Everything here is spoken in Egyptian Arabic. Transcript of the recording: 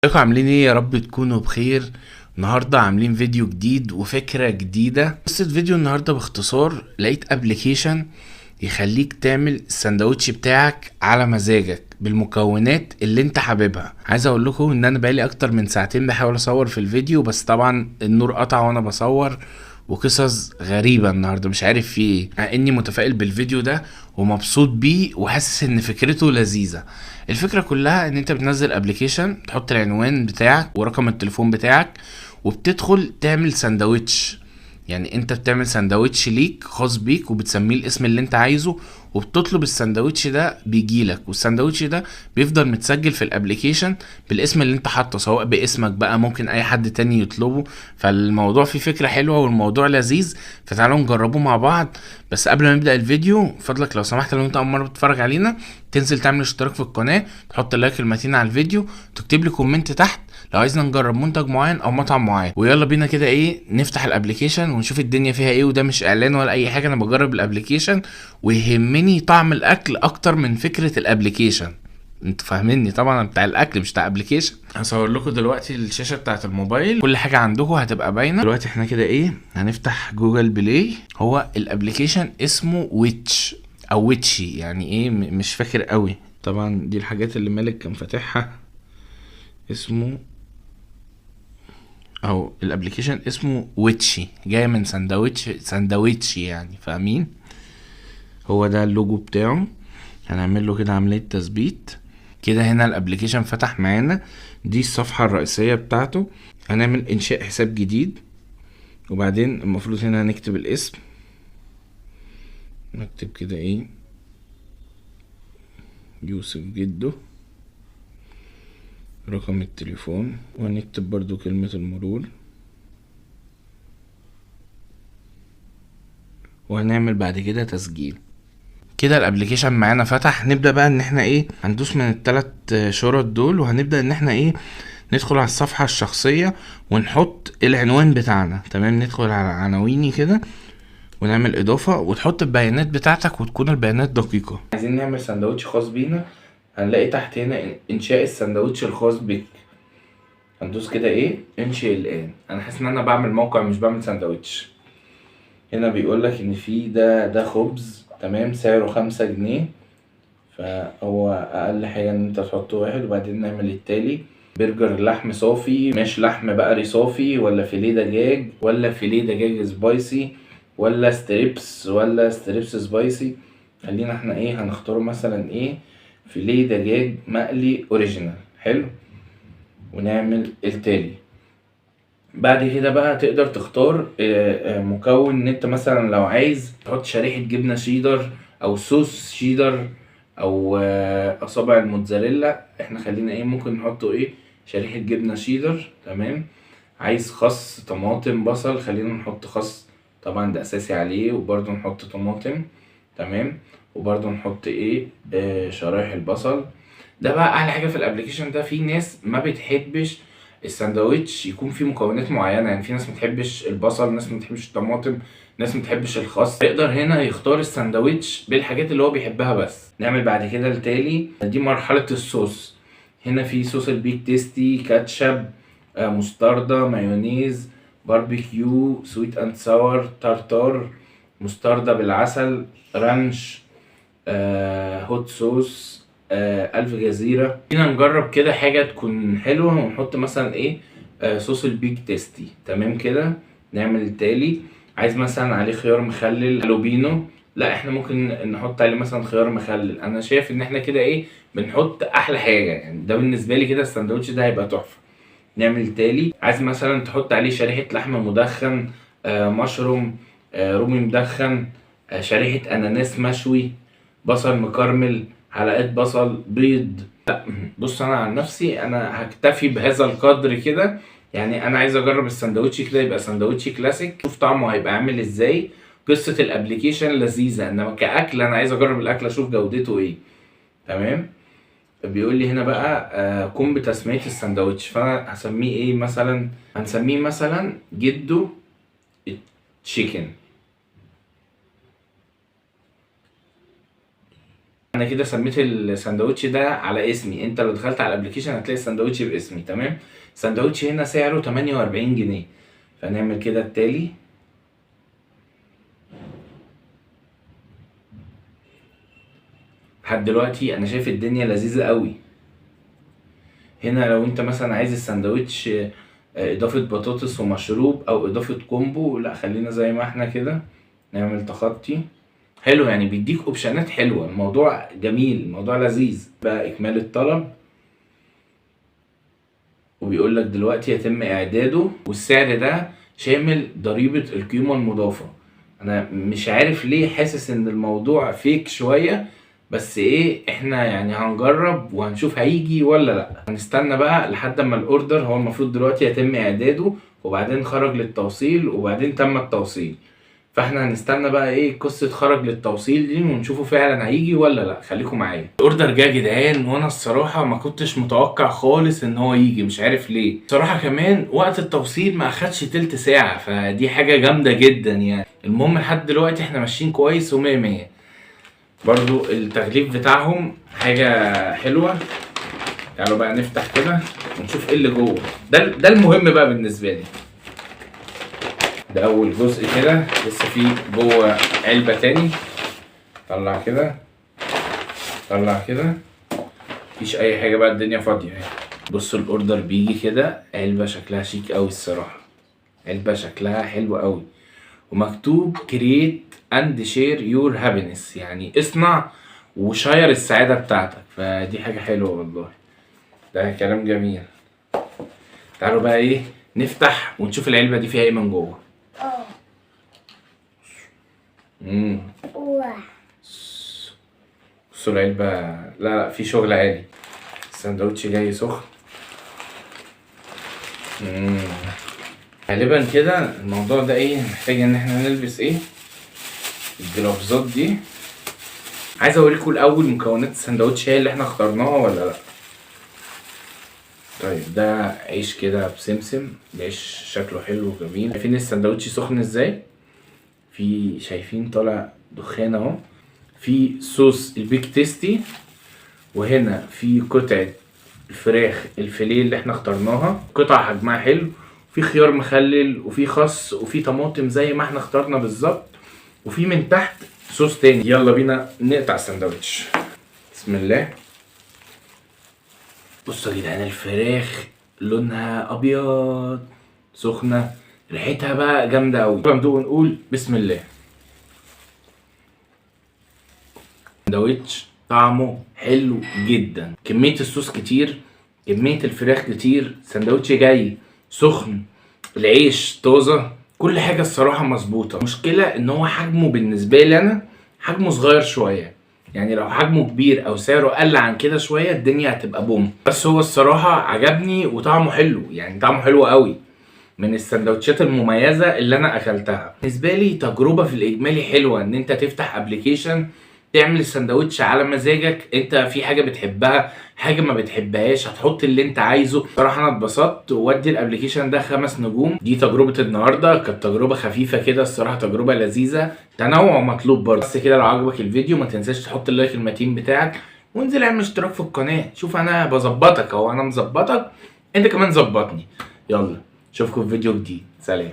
ازيكم عاملين ايه؟ يا رب تكونوا بخير. النهارده عاملين فيديو جديد وفكره جديدة. قصة فيديو النهارده باختصار، لقيت application يخليك تعمل الساندوتش بتاعك على مزاجك بالمكونات اللي انت حاببها. عايز اقول لكم ان انا بقالي اكتر من ساعتين بحاول اصور في الفيديو، بس طبعا النور قطع وانا بصور وقصص غريبة النهاردة مش عارف في ايه. مع اني متفائل بالفيديو ده ومبسوط بيه وحاسس ان فكرته لذيذة. الفكرة كلها ان انت بتنزل application، تحط العنوان بتاعك ورقم التليفون بتاعك وبتدخل تعمل ساندوتش. يعني انت بتعمل ساندوتش ليك خاص بيك وبتسميه الاسم اللي انت عايزه، وبتطلب الساندوتش ده بيجيلك، والساندوتش ده بيفضل متسجل في ال application بالاسم اللي انت حاطه، سواء باسمك بقى ممكن اي حد تاني يطلبه. فالموضوع فيه فكرة حلوة والموضوع لذيذ، فتعالوا نجربه مع بعض. بس قبل ما نبدأ الفيديو فضلك لو سمحت، لو انت اول مرة بتتفرج علينا تنزل تعمل اشتراك في القناة، تحط like المتين على الفيديو، تكتب لي comment تحت لو عايزنا نجرب منتج معين او مطعم معين. ويلا بينا كده ايه نفتح ال application ونشوف الدنيا فيها ايه. وده مش اعلان ولا اي حاجة، انا بجرب ال application ويهمني طعم الاكل اكتر من فكرة ال application. انتوا فاهميني طبعا، انا بتاع الاكل مش بتاع application. هصور لكم دلوقتي الشاشة بتاعت الموبايل، كل حاجة عندكم هتبقى باينة. دلوقتي احنا كده ايه هنفتح Google Play. هو ال application اسمه ويتش او ويتشي، يعني ايه مش فاكر قوي. طبعا دي الحاجات اللي مالك كان فاتحها. اسمه او ال application اسمه ويتشي، جاي من ساندوتش، ساندوتشي يعني، فاهمين؟ هو ده اللوجو بتاعه. هنعمل له كده عملية تثبيت كده. هنا ال application فتح معانا، دي الصفحة الرئيسية بتاعته. هنعمل انشاء حساب جديد، وبعدين المفروض هنا هنكتب الاسم، نكتب كده ايه يوسف جدو، رقم التليفون، وهنكتب برضو كلمة المرور، وهنعمل بعد كده تسجيل. كده ال application معانا فتح. نبدأ بقى ان احنا ايه هندوس من التلات شرط دول، وهنبدأ ان احنا ايه ندخل على الصفحة الشخصية ونحط العنوان بتاعنا. تمام، ندخل على عناويني كده ونعمل اضافة، وتحط البيانات بتاعتك وتكون البيانات دقيقة. عايزين نعمل سندوتش خاص بينا، هنلاقي تحت هنا انشاء السندوتش الخاص بك، هندوس كده ايه انشئ الان. انا حاسس ان انا بعمل موقع مش بعمل سندوتش. هنا بيقول لك ان في ده خبز، تمام، سعره 5 جنيه، فهو اقل حاجة ان انت تحط واحد. وبعدين نعمل التالي، برجر لحم صافي، مش لحم بقري صافي، ولا فيليه دجاج، ولا فيليه دجاج spicy، ولا strips، ولا strips spicy. خلينا احنا ايه هنختاره مثلا ايه فيليه دجاج مقلي original، حلو، ونعمل التالي. بعد كده بقى تقدر تختار، مكون، ان انت مثلا لو عايز تحط شريحة جبنة شيدر او صوص شيدر او، اصابع الموتزاريلا. احنا خلينا ايه ممكن نحطه ايه شريحة جبنة شيدر، تمام. عايز خس، طماطم، بصل، خلينا نحط خس طبعا ده اساسي عليه، وبرده نحط طماطم، تمام، وبرده نحط ايه، شرايح البصل. ده بقى احلى حاجة في ال application ده، في ناس ما بتحبش الساندوتش يكون فيه مكونات معينة، يعني في ناس ما بتحبش البصل، ناس ما بتحبش الطماطم، ناس ما بتحبش الخس، يقدر هنا يختار الساندوتش بالحاجات اللي هو بيحبها بس. نعمل بعد كده التالي، دي مرحلة الصوص. هنا في صوص ال Big Tasty، كاتشب، مستردة، مايونيز، barbecue، sweet and sour، تارتار، مستردة بالعسل، ranch، hot sauce، ألف جزيرة. خلينا نجرب كده حاجة تكون حلوة، ونحط مثلا ايه، صوص ال Big Tasty، تمام كده. نعمل التالي. عايز مثلا عليه خيار مخلل، جالوبينو، لا احنا ممكن نحط عليه مثلا خيار مخلل. انا شايف ان احنا كده ايه بنحط احلى حاجة، يعني ده بالنسبة لي كده الساندوتش ده هيبقى تحفة. نعمل التالي. عايز مثلا تحط عليه شريحة لحم مدخن، مشروم، رومي مدخن، شريحة اناناس مشوي، بصل مكرمل، حلقات بصل، بيض. لا بص انا عن نفسي انا هكتفي بهذا القدر كده، يعني انا عايز اجرب الساندوتش كده يبقى ساندوتش كلاسيك، شوف طعمه هيبقى عامل ازاي. قصة ال application لذيذة، انما كأكل انا عايز اجرب الاكل اشوف جودته ايه، تمام. بيقول لي هنا بقى، قم بتسمية الساندوتش، فانا هسميه ايه مثلا؟ هنسميه مثلا جدو chicken. انا كده سميت الساندوتش ده على اسمي، انت لو دخلت على ال application هتلاقي الساندوتش باسمي. تمام. الساندوتش هنا سعره 48 جنيه. فنعمل كده التالي. لحد دلوقتي انا شايف الدنيا لذيذة قوي. هنا لو انت مثلا عايز الساندوتش اضافة بطاطس ومشروب او اضافة combo، لا خلينا زي ما احنا كده نعمل تخطي. حلو، يعني بيديك option ات حلوة، الموضوع جميل، الموضوع لذيذ. بقى اكمال الطلب، وبيقول لك دلوقتي يتم اعداده، والسعر ده شامل ضريبة القيمة المضافة. انا مش عارف ليه حاسس ان الموضوع fake شوية، بس ايه احنا يعني هنجرب وهنشوف هيجي ولا لا. هنستنى بقى لحد ما ال order، هو المفروض دلوقتي يتم اعداده وبعدين خرج للتوصيل وبعدين تم التوصيل، فاحنا هنستنى بقى ايه قصة خرج للتوصيل دي ونشوفه فعلا هيجي ولا لا. خليكم معايا. ال order جه يا جدعان، وانا الصراحة ما كنتش متوقع خالص ان هو يجي، مش عارف ليه صراحة. كمان وقت التوصيل ما اخدش تلت ساعة، فدي حاجة جامدة جدا يعني. المهم لحد دلوقتي احنا ماشيين كويس ومية مية. برضو التغليف بتاعهم حاجة حلوة. تعالوا بقى نفتح كده ونشوف ايه اللي جوه. ده المهم بقى بالنسبة لي. ده أول جزء كده، لسه في جوه علبة تاني. طلع كده، طلع كده، مفيش أي حاجة بقى، الدنيا فاضية يعني. بصوا ال order بيجي كده، علبة شكلها شيك أوي الصراحة، علبة شكلها حلو أوي، ومكتوب create and share your happiness، يعني اصنع وشير السعادة بتاعتك. فدي حاجة حلوة والله، ده كلام جميل. تعالوا بقى ايه نفتح ونشوف العلبة دي فيها ايه من جوه. بصوا العلبة، لا لا في شغل عالي. السندوتش جاي سخن. غالبا كده الموضوع ده ايه محتاج ان احنا نلبس ايه الجلافزات دي. عايز اوريكم الاول مكونات السندوتش هي اللي احنا اخترناها ولا لا. طيب ده عيش كده بسمسم، العيش شكله حلو وجميل. شايفين السندوتش سخن ازاي؟ في شايفين طالع دخان اهو. في صوص ال Big Tasty، وهنا في قطعة الفراخ الفيليه اللي احنا اخترناها، قطع حجمها حلو، في خيار مخلل وفي خس وفي طماطم زي ما احنا اخترنا بالظبط، وفي من تحت صوص تاني. يلا بينا نقطع السندوتش. بسم الله. بصوا يا جدعان الفراخ لونها ابيض سخنه، ريحتها بقى جامده قوي. ندوق ونقول بسم الله. سندوتش طعمه حلو جدا، كميه الصوص كتير، كميه الفراخ كتير، سندوتش جاي سخن، العيش طازه، كل حاجه الصراحه مظبوطه. المشكله ان هو حجمه بالنسبه لي انا حجمه صغير شويه، يعني لو حجمه كبير او سعره قل عن كده شويه الدنيا هتبقى بوم. بس هو الصراحه عجبني وطعمه حلو، يعني طعمه حلو قوي، من السندوتشات المميزه اللي انا اكلتها. بالنسبه لي تجربه في الاجمالي حلوه، ان انت تفتح application تعمل السندوتش على مزاجك، انت في حاجه بتحبها حاجه ما بتحبهاش هتحط اللي انت عايزه. صراحه انا اتبسطت وودي ال application ده 5 نجوم. دي تجربه النهارده، كانت تجربه خفيفه كده الصراحه، تجربه لذيذه، تنوع مطلوب برضه. بس كده لو عجبك الفيديو ما تنساش تحط ال like المتين بتاعك، وانزل اعمل اشتراك في القناه. شوف انا بظبطك اهو، انا مظبطك، انت كمان ظبطني. يلا اشوفكم في فيديو جديد، سلام.